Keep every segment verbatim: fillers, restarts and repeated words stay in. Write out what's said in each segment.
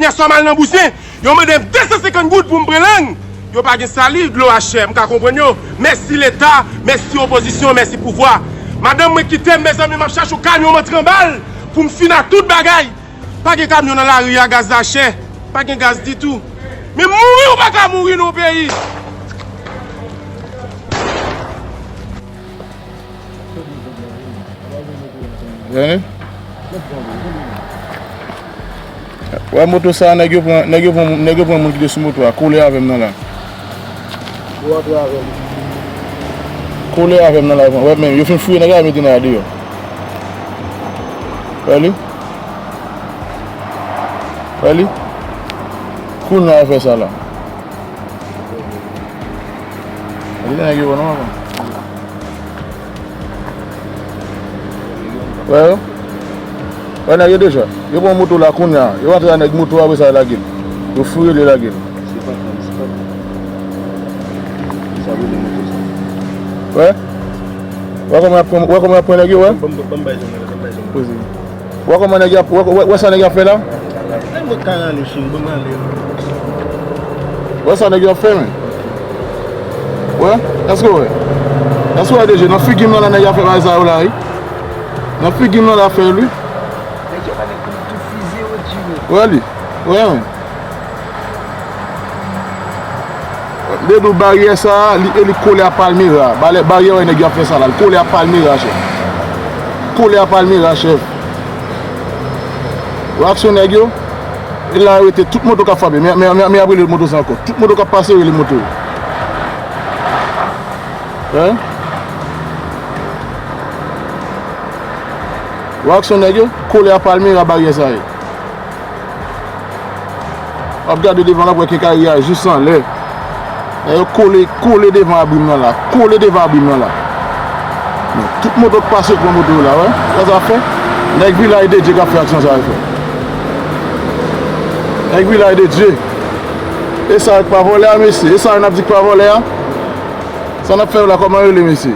Yè swa m al nan Bouzen, yo mande m de san senkant goud pou m pran lang. Yo pa gen sali, dlo a chè, m ka konprann yo. Mèsi Leta, mèsi opozisyon, mèsi pouvwa. Madanm mwen kite m, mezanmi, m ap chache yon kamyon, m antre anba l pou m fin ak tout bagay. Pa gen kamyon nan lari a, gaz la chè. Pa gen gaz ditou. Men mouri ou pa ka mouri nan yon peyi. Vini. Wè moto sa, nèg yo pran, nèg yo pran, nèg yo pran moun ki te sou moto a, kole avè m nan la. Yo antre avè m. Kole avè m nan la, wè men, yo fin fouye nèg la, mete nèg la deyò. Wè li? Wè li? Kounye a yo fè sa la. Li gen nèg yo non, papa. Wè yo? Wè nèg yo deja. Yo pran moto la kounye a. Yo antre a nèg moto a, apre sa yo lage l. Yo fouye l, yo lage l. Se pa fanm, se pa fanm. Sa vle di moto sa. Wè? Wè kòman y ap pran, wè kòman y ap pran nèg yo, wè? Ban m, ban m bay zòn nan, ban m bay zòn nan. Poze. Wè kòman nèg y ap, wè, wè, wè sa nèg y ap fè la? Lè mwen ka rale cheri, ban m rale. Wè sa nèg y ap fè, men. Wè? Èske w wè? Èske w wè deje? Nan figi m nan la nèg y ap fè bagay sa yo la, wi. Nan figi m nan la fè l, wi. Nèg yo pa nèg pou tou fize yo, Jimmy. Wè li. Wè, men. M te di w baryè sa a, li, e li kole a Palmera. Balè, baryè wè nèg yo ap fè sa la, li kole a Palmera, chèf. Kole a Palmera, chèf. Wè aksyon nèg yo? E la yo rete, tout moto k ap frape. Men, men, men, men y ap rele moto sa ankò. Tout moto k ap pase, rele moto yo. Hein? Wè aksyon nèg yo? Kole a Palmera, baryè sa ye. W ap gade devan l, w ap wè kenkayri a jis anlè. Nèg yo kole, kole devan abri m nan la. Kole devan abri m nan la. Men, tout moto k pase yo pran moto yo la, wè. Wè sa fè? Nèg Vilaj de Dye k ap fè aksyon sa yo fè. Nèg Vilaj de Dye. E sa yo k pa vòlè a, mesye? E sa yo n ap di k pa vòlè a? Sa n ap fè yo la, kòman yo rele, mesye?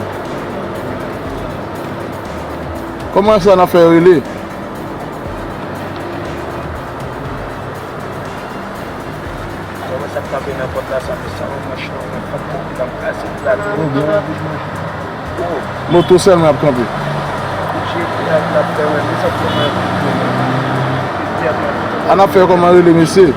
Kòman sa n ap fè yo rele? Kòmanse ap kanpe nan pòt la, sa fè sa, yon manch nan, yon pòt la, m kase plat. Moto sèlman ap kanpe. An ap fè kòman rele, mesye?